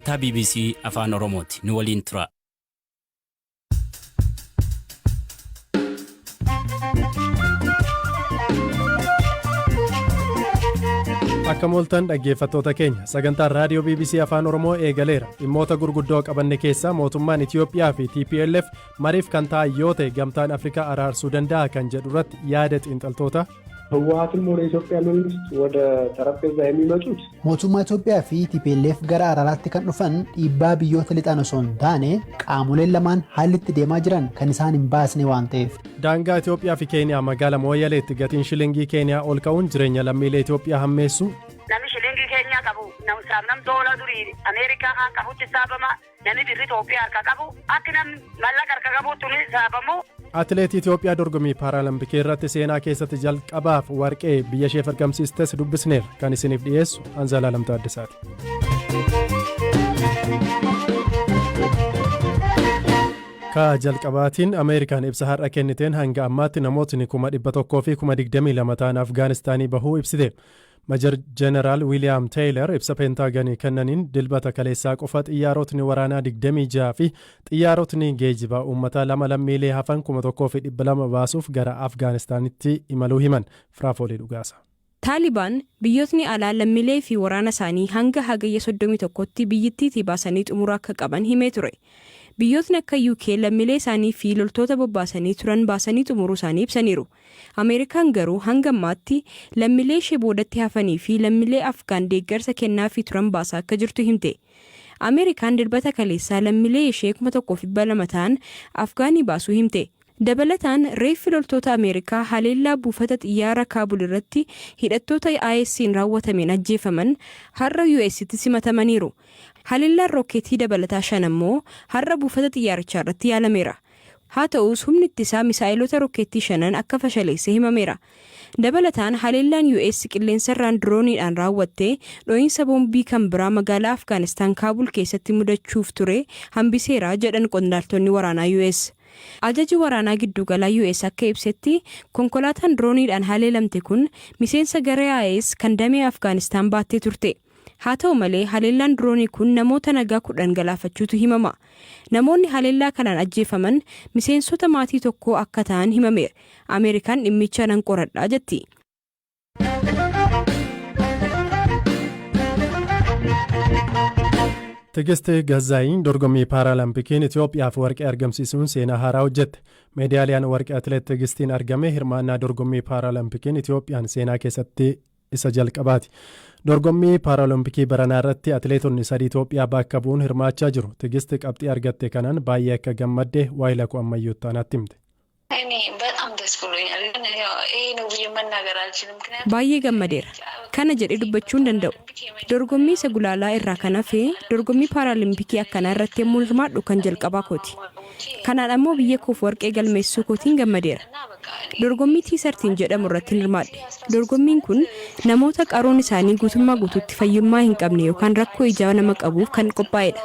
Sagantaa BBC Afaan Oromooti. Nu waliin tura. Akka mooltan dhaggeeffattoota keenya, sagantaan raadiyoo BBC Afaan Oromoo eegaleera. Dhimmoota gurguddoo qabanne keessaa mootummaan Itiyoophiyaa fi TPLF mariif kan ta'an yoo ta'e Gamtaan Afrikaa araarsuu danda'a kan jedhu irratti yaada xiinxaltoota. ህወሀትም ሆነ የኢትዮጵያ መንግስት ወደ ጠረጴዛ የሚመጡት Mootummaa Itoophiyaa fi TPLF gara araaraatti kan dhufan dhiibbaa biyyoota lixaan osoo hin taane, qaamoleen lamaan haalli itti deemaa jiran kan isaan hin baasne waan ta'eef. Daangaa Itoophiyaa fi Keeniyaa magaalaa Mooyyaleetti gatiin shilingii Keeniyaa ol ka'uun jireenya lammiilee Itoophiyaa hammeessu. Namni shilingii Keenyaa qabu namsaaf nam doola durii Ameerikaa kan qabutti saabama. Namni birri Itoophiyaa harka qabu akki namni mallaqa harka qabutti ni saabamu. Atileetii Itoophiyaa dorgommii Paaraalimpikii irratti seenaa keessatti jalqabaaf warqee biyya isheef argamsiistes dubbisneerra. Kan isiniif dhiyeessu Anzalaalam Taaddasaati. Ka jalqabaatiin, Ameerikaan ibsa har'a kenniteen hanga ammaatti namootni 122,000 ta'an Afgaanistaanii bahuu ibsite. Major Jeneraal Wiiliyaam Teeylar ibsa Peentaaganii kennaniin Dilbata kaleessaa qofa xiyyaarotni waraanaa 26 fi xiyyaarotni geejibaa uummataa 2 lammiilee hafan 1200 baasuuf gara Afgaanistaanitti imaluu himan. Firaafoolii Dhugaasa. Taalibaan biyyootni alaa lammiilee fi waraana isaanii hanga Hagayya 31tti biyyittiitii baasanii xumuruu akka qaban himee ture. Biyyootni akka UK lammiilee isaanii fi loltoota bobbaasanii turan baasanii xumuruu isaanii ibsaniiru. Ameerikaan garuu hanga ammaatti lammiilee ishee boodatti hafanii fi lammiilee Afgaan deeggarsa kennaafii turan baasaa akka jirtu himte. Ameerikaan Dilbata kaleessaa lammiilee ishee 1200 ta'an Afgaanii baasuu himte. Dabalataan, reeffi loltoota Ameerikaa haleellaa buufata xiyyaara Kaabul irratti hidhattoota IS'n raawwatameen ajjeefaman har'a US'tti simatamaniiru. Haleellaan rookeetii dabalataa shan ammoo har'a buufata xiyyaarichaa irratti yaalameera. Haa ta'us, humni ittisaa misaa'eloota rookeettii shanan akka fashaleesse himameera. Dabalataan, haleellaan US qilleensarraan dirooniidhaan raawwatte dho'iinsa boombii kan biraa magaalaa Afgaanistaan Kaabul keessatti mudachuuf ture hambiseera jedhan qondaaltonni waraanaa US. Ajaji waraanaa gidduugalaa US akka ibsetti, konkolaataan dirooniidhaan haleelamte kun miseensa garee IS kan damee Afgaanistaan baattee turte. Haa ta'u malee, haleellaan diroonii kun namoota nagaa 10 galaafachuutu himama. Namoonni haleellaa kanaan ajjeefaman miseensota maatii tokkoo akka ta'an himameera. Ameerikaan dhimmicha nan qoradha jetti. Tigist Gazzaayin dorgommii Paaralampikiin Itoophiyaaf warqee argamsiisuun seenaa haaraa hojjette. Meedaaliyaan warqee atileet Tigistiin argame hirmaannaa dorgommii Paaralampikiin Itoophiyaan seenaa keessatti isa jalqabaati. Dorgommii Paaraalimpikii baranaa irratti atileetonni sadii Itoophiyaa bakka bu'uun hirmaachaa jiru. Tigist qabxii argatte kanaan baay'ee akka gammadde waayila koo Ammayyuu Ittaanaatti himte. Baay'ee gammadeera. Kana jedhee dubbachuu hin danda'u. Dorgommii isa gulaalaa irraa kan hafe dorgommii Paaraalimpikii akkanaa irratti yommuun hirmaadhu kan jalqabaa kooti. Kanaan ammoo biyya koof warqee galmeessisuu kootiin gammadeera. Dorgommii T13 jedhamu irrattin hirmaadhe. Dorgommiin kun namoota qaroon isaanii guutummaa guutuutti fayyummaa hin qabne yookaan rakkoo ijaa nama qabuuf kan qophaa'edha.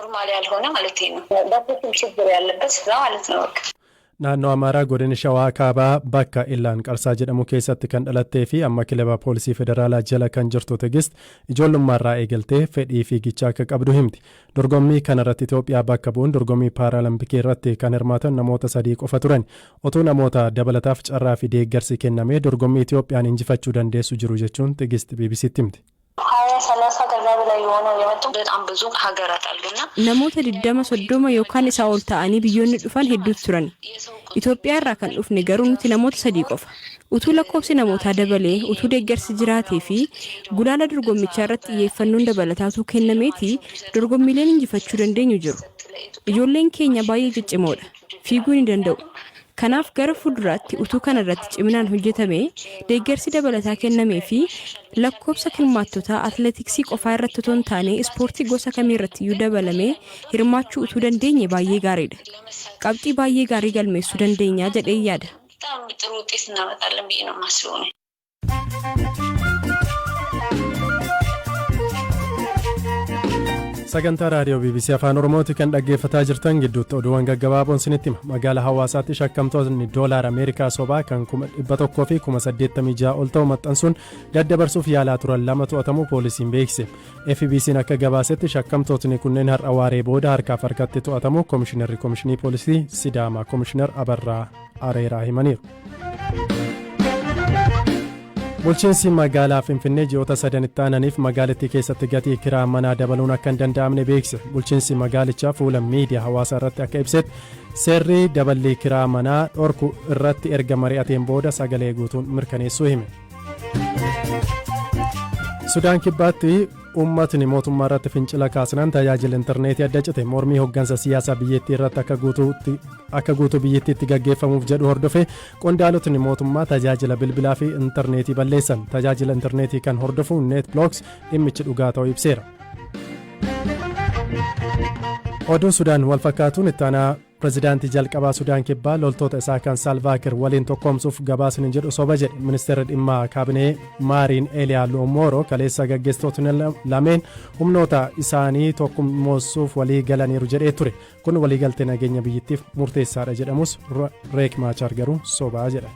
Naannoo Amaaraa Godina Shawaa Kaabaa bakka Illaan Qarsaa jedhamu keessatti kan dhalattee fi amma kilaba Poolisii Federaalaa jala kan jirtu Tigist ijoollummaarraa eegaltee fedhii fiigichaa akka qabdu himti. Dorgommii kanarratti Itoophiyaa bakka bu'uun dorgommii Paaraalimpikii irratti kan hirmaatan namoota sadii qofa turan. Otuu namoota dabalataaf carraa fi deeggarsi kennamee dorgommii Itoophiyaan injifachuu dandeessu jiru jechuun Tigist BBCtti himte. Namoota 20, 30 yookaan isaa ol ta'anii biyyoonni dhufan hedduutu turani. Itoophiyaa irraa kan dhufne garuu nuti namoota sadii qofa. Utuu lakkoofsi namootaa dabalee, utuu deeggarsi jiraatee fi gulaala dorgommichaa irratti xiyyeeffannoon dabalataa utuu kennameetii dorgommiileen injifachuu dandeenyu jiru. Ijoolleen keenya baay'ee ciccimoodha. Fiiguu ni danda'u. Kanaaf gara fuulduraatti utuu kanarratti ciminaan hojjetamee, deeggarsi dabalataa kennameefii lakkoofsa hirmaattotaa atileetiksii qofaa irratti otoo hin taane ispoortii gosa kamiirrattiyyuu dabalamee hirmaachuu utuu dandeenye baay'ee gaariidha. Qabxii baay'ee gaarii galmeessuu dandeenya jedheen yaada. Sagantaa raadiyoo BBC Afaan Oromooti kan dhaggeeffataa jirtan. Gidduutti oduuwwan gaggabaaboon isinitti hima. Magaalaa Hawaasaatti shakkamtoonni doolaara Ameerikaa sobaa kan 186,000 ol ta'u maxxansuun daddabarsuuf yaalaa turan lama to'atamuu poolisiin beeksise. FBC'n akka gabaasetti shakkamtootni kunneen har'a waaree booda harkaaf harkatti to'atamu Komishinarri Komishinii Poolisii Sidaamaa Komishinar Abarraa Areeraa himaniiru. Bulchiinsi magaalaa Finfinnee ji'oota sadan itti aananiif magaalattii keessatti gatii kiraa manaa dabaluun akka hin danda'amne beeksise. Bulchiinsi magaalichaa fuula miidiyaa hawaasaa irratti akka ibsetti, seerri daballii kiraa manaa dhorku irratti erga mari'ateen booda sagalee guutuun mirkaneessuu hime. Sudaan Kibbaatti uummatni mootummaa irratti fincila kaasnaan tajaajila intarneetii adda cite. Mormii hoggansa siyaasaa biyyattii irratti akka guutuu biyyattiitti gaggeeffamuuf jedhu hordofe qondaalotni mootummaa tajaajila bilbilaa fi intarneetii balleessan. Tajaajila intarneetii kan hordofu NetBlocks dhimmichi dhugaa ta'uu ibseera. Oduun Sudaan wal fakkaatuun, ittaanaa pirezidaantii jalqabaa Sudaan Kibbaa loltoota isaa kan Saalvaakir waliin tokkoomsuuf gabaasni jedhu soba jedhe. Ministeerri dhimma kaabinee Maariin Eeliyaa Loommooro kaleessa gaggeessitootni lameen humnoota isaanii tokkummoossuuf walii galaniiru jedhee ture. Kun waliigaltee nageenya biyyattiif murteessaadha jedhamus, Reek Maachaar garuu sobaa jedha.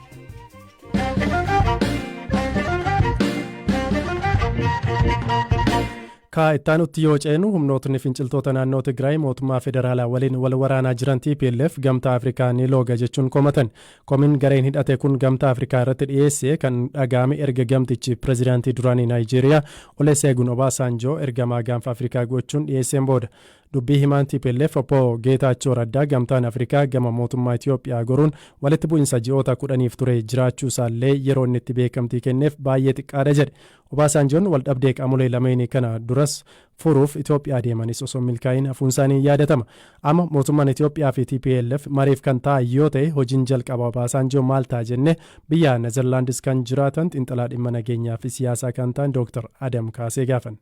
Kaa ittaanutti yoo ceenu, humnootni finciltoota naannoo Tigraay mootummaa federaalaa waliin wal waraanaa jiran TPLF Gamtaa Afrikaa ni looga jechuun komatan. Komiin gareen hidhate kun Gamtaa Afrikaa irratti dhiyeesse kan dhaga'ame erga gamtichi pirezidaantii duraanii Naayijeeriyaa Olusegun Obasanjoo ergamaa Gaanfa Afrikaa gochuun dhiyeesseen booda. Dubbii himaan TPLF obbo Geetaachoo Raddaa Gamtaan Afrikaa gama mootummaa Itoophiyaa goruun walitti bu'insa ji'oota 10f ture jiraachuu isaallee yeroo inni itti beekamtii kenneef baay'ee xiqqaadha jedhe. Obaasaanjoon wal dhabdee qaamolee lameenii kana duras furuuf Itoophiyaa deemanis osoo milkaa'in hafuun isaanii yaadatama. Amma mootummaan Itoophiyaa fi TPLF mariif kan taa'an yoo ta'e, hojiin jalqaba Obaasaanjoo maal ta'a jenne biyya Nezerlaandis kan jiraatan xiinxalaa dhimma nageenyaa fi siyaasaa kan ta'an Dooktar Adam Kaasee gaafan.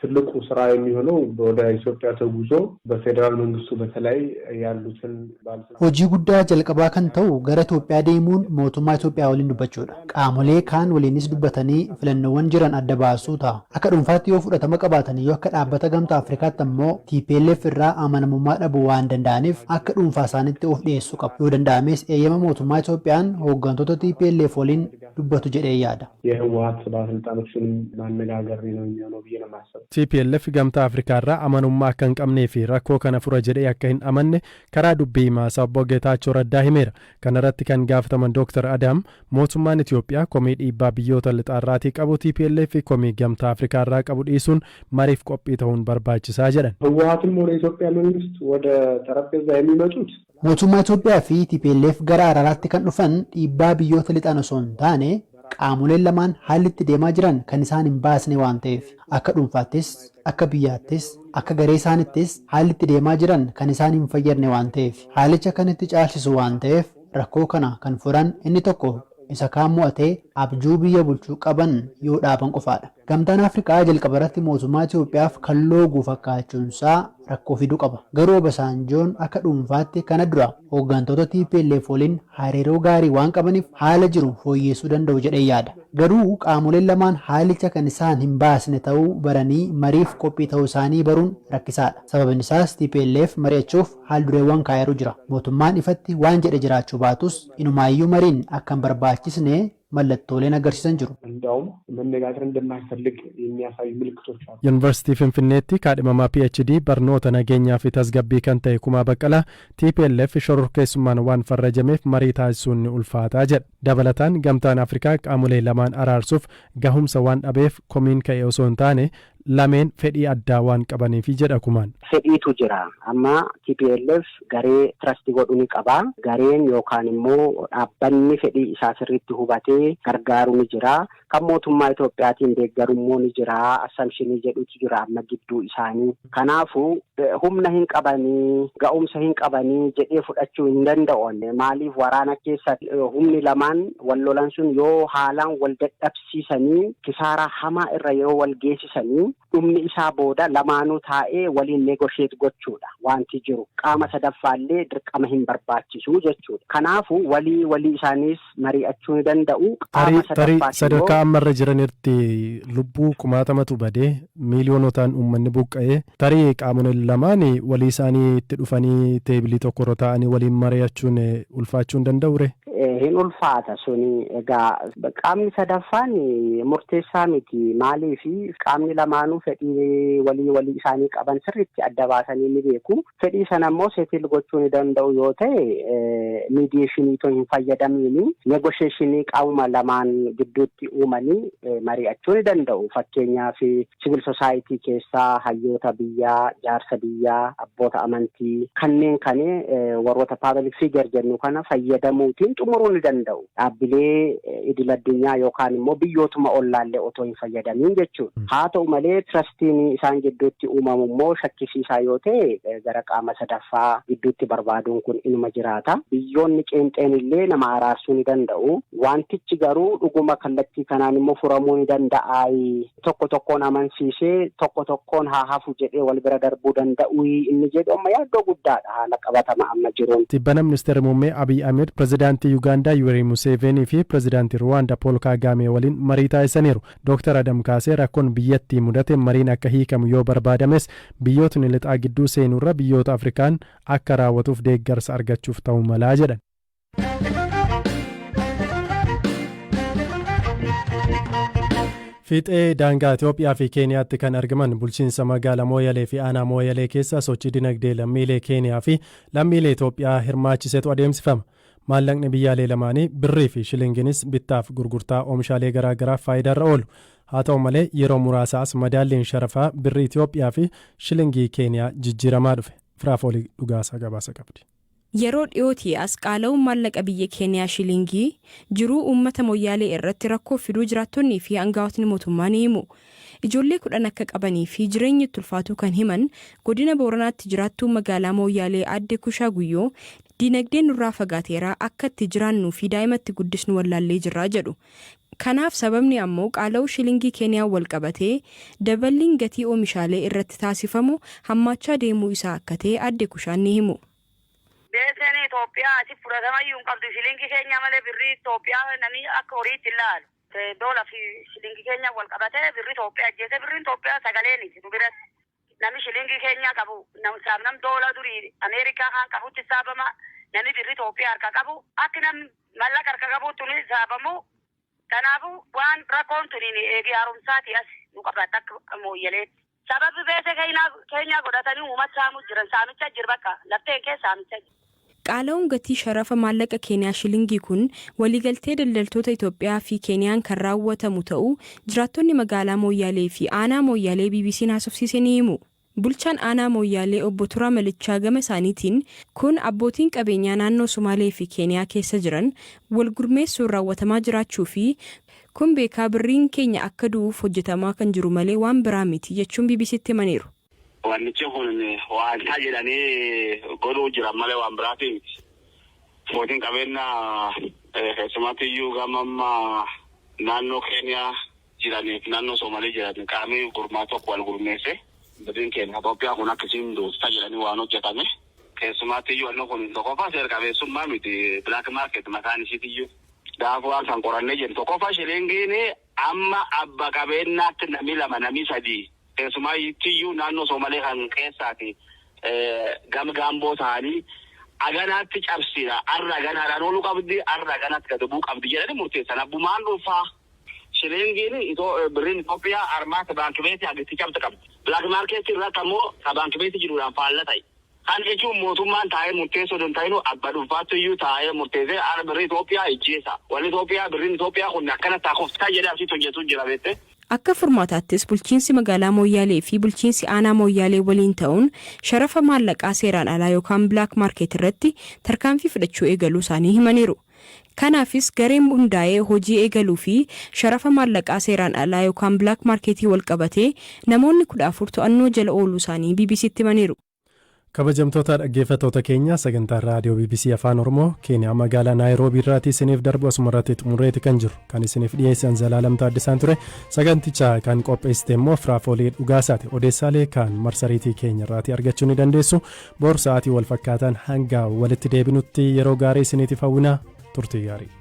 ትልቁ ስራ የሚሆነው ወደ ኢትዮጵያ ተጉዞ በፌዴራል መንግስቱ በተለይ ያሉትን Hojii guddaa jalqabaa kan ta'u gara Itoophiyaa deemuun mootummaa Itoophiyaa waliin dubbachuudha. Qaamolee kaan waliinis dubbatanii filannoowwan jiran adda baasuu ta'a. Akka dhuunfaatti yoo fudhatama qabaatan yoo akka dhaabbata Gamtaa Afrikaatti ammoo TPLF irraa amanamummaa dhabuu waan danda'aniif akka dhuunfaa isaaniitti of dhiyeessuu qabu. Yoo danda'ames eeyyama mootummaa Itoophiyaan hooggantoota TPLF waliin dubbatu jedhee yaada. የህወሀት ባለስልጣኖችንም ማነጋገር ነው የሚሆነው ብዬ ነው የማስበው። TPLF Gamtaa Afrikaa irraa amanummaa akka hin qabnee fi rakkoo kana fura jedhee akka hin amanne karaa dubbii himaasaa obbo Geetaachoo Raddaa himeera. Kana irratti kan gaafataman Dr. Adam, mootummaan Itoophiyaa komii dhiibbaa biyyoota lixaarraatii qabu, TPLF fi komii Gamtaa Afrikaa irraa qabu dhiisuun mariif qophii ta'uun barbaachisaa jedhan. ህወሀትም ሆነ የኢትዮጵያ መንግስት ወደ ጠረጴዛ የሚመጡት Mootummaa Itoophiyaa fi TPLF gara araaraatti kan dhufan dhiibbaa biyyoota lixaan osoo hin taane, qaamoleen lamaan haalli itti deemaa jiran kan isaan hin baasne waan ta'eef, akka dhuunfaattis, akka biyyaattis, akka garee isaanittis haalli itti deemaa jiran kan isaan hin fayyadne waan ta'eef, haalicha kan itti caalchisu waan ta'eef, rakkoo kana kan furan inni tokko isa kaan mo'atee abjuu biyya bulchuu qaban yoo dhaaban qofaadha. Gamtaan Afrikaa jalqaba irratti mootummaa Itoophiyaaf kan looguu fakkaachuunsaa rakkoo fiduu qaba. Garuu Obasanjoon akka dhuunfaatti kana dura hooggantoota TPLF waliin hariiroo gaarii waan qabaniif haala jiru fooyyessuu danda'u jedhee yaada. Garuu qaamoleen lamaan haalicha kan isaan hin baasne ta'uu baranii mariif qophii ta'uu isaanii baruun rakkisaadha. Sababni isaas TPLF mari'achuuf haal dureewwan kaa'eeru jira. Mootummaan ifatti waan jedhe jiraachuu baatus, inumaayyuu mariin akka hin barbaachisne mallattooleen agarsiisan jiru. እንዲያውም መነጋገር እንደማይፈልግ የሚያሳዩ ምልክቶች አሉ። Yuunivarsiitii Finfinneetti kaadhimamaa PhD barnoota nageenyaa fi tasgabbii kan ta'e Kumaa Baqqalaa, TPLF shororkeessummaan waan farrajameef marii taasisuun ni ulfaataa jedha. Dabalataan Gamtaan Afrikaa qaamolee lamaan araarsuuf gahumsa waan dhabeef komiin ka'e osoo hin taane, lameen fedhii addaa waan qabaniifi jedha Kumaan. Fedhiitu jira. Amma TPLF garee trust godhu ni qaba. Gareen yookaan immoo dhaabbanni fedhii isaa sirriitti hubatee gargaaru ni jira. Kan mootummaa Itoophiyaatiin deeggaru immoo ni jira. Assumption jedhutu jira amma gidduu isaanii. Kanaafuu humna hin qabanii, ga'umsa hin qabanii jedhee fudhachuu hin danda'u. Maaliif, waraana keessa humni lamaan wal lolan sun yoo haalaan wal dadhabsiisanii kisaaraa hamaa irra yoo wal geessisanii Dhumni isaa booda lamaanuu taa'ee waliin negotiate gochuudha wanti jiru. Qaama sadaffaallee dirqama hin barbaachisu jechuudha. Kanaafu walii walii isaaniis mari'achuu ni danda'u. Qaama Tarii sadarkaa ammarra jiranitti lubbuu kumaatamatu badee, miiliyoonotaan uummanni buqqa'ee, tarii qaamoleen lamaan walii isaanii itti dhufanii teebilii tokkorra taa'anii waliin mari'achuun ulfaachuu hin danda'u? Hin ulfaata suni. Egaa qaamni sadaffaan murteessaa miti. Maaliif? Qaamni lamaanuu fedhii walii walii isaanii qaban sirriitti adda baasanii ni beeku. Fedhii sana immoo settle gochuu ni danda'u yoo ta'e, mediation otoo hin fayyadamiini negotiation qaamuma lamaan gidduutti uumanii mari'achuu ni danda'u. Fakkeenyaaf, civil society keessaa hayyoota biyyaa, jaarsa biyyaa, abboota amantii, kanneen kan warroota public figure jennu kana fayyadamuutiin xumuruu ni danda'u. Dhaabbilee idil addunyaa yookaan immoo biyyootuma ollaallee otoo hin fayyadamiin jechuudha. Haa ta'u malee, trustiin isaan gidduutti uumamu immoo shakkisiisaa yoo ta'e, gara qaama sadaffaa gidduutti barbaaduun kun inuma jiraata. Biyyoonni qeenxeen illee nama araarsuu ni danda'u. Wantichi garuu dhuguma kallattii kanaan immoo furamuu ni danda'a. Tokko tokkoon amansiisee tokko tokkoon haa hafu jedhee wal bira darbuu danda'u inni jedhu amma yaaddoo guddaadha haala qabatama amma jiruun. Tibbana Ministeerri Muummee Abiy Ahmed Pirezidaantii Yuugaandaa Yuwerii Museveenii fi Pirezidaantii Ruwaandaa Pool Kaagaamee waliin marii taasisaniiru. Dooktar Adam Kaasee rakkoon biyyattii mudate mariin akka hiikamu yoo barbaadames, biyyootni lixaa gidduu seenurra biyyoota Afrikaan akka raawwatuuf deeggarsa argachuuf ta'uu malaa jedhan. Fiixee daangaa Itoophiyaa fi Keeniyaatti kan argaman bulchiinsa magaalaa Mooyalee fi aanaa Mooyalee keessa sochii dinagdee lammiilee Keeniyaa fi lammiilee Itoophiyaa hirmaachisetu adeemsifama. Maallaqni biyyaalee lamaanii birrii fi shilingiinis bittaaf gurgurtaa oomishaalee garaagaraaf faayidaarra oolu. Haa ta'u malee, yeroo muraasaas madaalliin sharafaa birrii Itoophiyaa fi shilingii Keeniyaa jijjiiramaa dhufe. Firaafoolii Dhugaasaa gabaasa qabdi. Yeroo dhiyootii as qaala'uun maallaqa biyya Keeniyaa shilingii jiruu uummata Moyyaalee irratti rakkoo fiduu jiraattonnii fi aangawootni mootummaa ni himu. Ijoollee 10 akka qabanii fi jireenyi itti ulfaatuu kan himan godina Booranaatti jiraattuu magaalaa Mooyyaalee Aadde Kushaa Guyyoo, diinagdeen nurraa fagaateera, akka itti jiraannuu fi daa'ima itti guddisnu wallaallee jirra jedhu. Kanaaf sababni ammoo qaala'uu shilingii Keeniyaan walqabatee daballiin gatii oomishaalee irratti taasifamu hammaachaa deemuu isaa akka ta'e Aadde Kushaan ni himu. Beeseen Itoophiyaa asi fudhatamayyuu hin qabdu. Shilingii keenya malee birrii Itoophiyaa namni akka horiitti hin laalu. Doola fi shilingii keenya wal qabatee birrii Itoophiyaa ajjeese. Birriin Itoophiyaa sagaleeni nu biratti. Namni shilingii keenya qabu saaf nam doola durii Ameerikaa kan qabutti saabama. Namni birrii Itoophiyaa harka qabu akki namni mallaqa harka qabutti ni saabamu. Kanaafuu waan rakkoon tuniin eegi haaromsaati as nu qabata akka Mooyyaleetti. Sababbi beese keenyaa godhatanii uummata saamuu jiran, saamicha jira, bakka lafteen keessa saamicha jira. Qaala'uun gatii sharafa maallaqa Keeniyaa shilingii kun waliigaltee daldaltoota Itoophiyaa fi Keeniyaan kan raawwatamu ta'uu jiraattonni magaalaa Mooyyaalee fi aanaa Mooyyaalee BBC'n haasofsiise ni himu. Bulchaan aanaa Mooyyaalee obbo Turaa Malichaa gama isaaniitiin, kun abbootiin qabeenyaa naannoo Sumaalee fi Keeniyaa keessa jiran wal gurmeessuun raawwatamaa jiraachuu fi kun beekaa birriin keenya akka du'uuf hojjetamaa kan jiru malee waan biraa miti jechuun BBCtti himaniiru. Wannichi kun waan jedhanii godhuu jiran malee waan biraatii miti. Abbootiin qabeenyaa keessumatti iyyuu gama amma naannoo Keeniyaa jiraniif naannoo Soomalii jiran qaamni gurmaa tokko wal gurmeesse birriin keenya Itoophiyaa kun akkasiin duusta jedhanii waan hojjetame. Keessumaatti iyyuu wanni kun tokkoffaa seera qabeessummaa miti, black market mataan ishiitiyyuu. Gaafa waan san qorannee jennu, tokkoffaa shilingiin amma abba qabeenyaatti nami lama, nami sadii, keessumaatti iyyuu naannoo Soomalee kan keessaati gama gaamboo ta'anii aganaatti cabsina, arra aganaadhaan ooluu qabdi, arra aganaatti gad bu'uu qabdi jedhanii murteessan abbumaan dhuunfaa. Shilingiin birriin Itoophiyaa armaata baankii beetii hagatti cabsa qabdi. Black market irratti ammoo ka baankii beetii jiruudhaan faalla ta'e. Kan jechuun mootummaan taa'ee murteessuu osoo hin ta'in, abba dhuunfaatti iyyuu taa'ee murteessee arra birrii Itoophiyaa ijjeessa. Wanni Itoophiyaa, birriin Itoophiyaa kun akkana taakoftaa jedhee asitti hojjetu jira beekte. Akka furmaataattis bulchiinsi magaalaa Mooyyaalee fi bulchiinsi aanaa Mooyyaalee waliin ta'uun sharafa maallaqaa seeraan alaa yookaan black market irratti tarkaanfii fudhachuu eegaluu isaanii himaniiru. Kanaafis gareen hundaa'ee hojii eegaluu fi sharafa maallaqaa seeraan alaa yookaan black marketii wal qabatee namoonni 14 to'annoo jala ooluu isaanii BBCtti himaniiru. Kabajamtoota dhaggeeffattoota keenya, sagantaan raadiyoo BBC Afaan Oromoo Keeniyaa magaalaa Naayiroobii irraatii isiniif darbu asuma irratti xumureeti kan jiru. Kan isiniif dhiyeessan Zalaalam Taaddasaan ture. Saganticha kan qopheessite immoo Firaafoolii Dhugaasaati. Odeessaalee kan marsariitii keenya irraatii argachuu ni dandeessu. Boor sa'aatii wal fakkaataan hanga walitti deebinutti yeroo gaarii isiniitiif hawwina, turtii gaarii.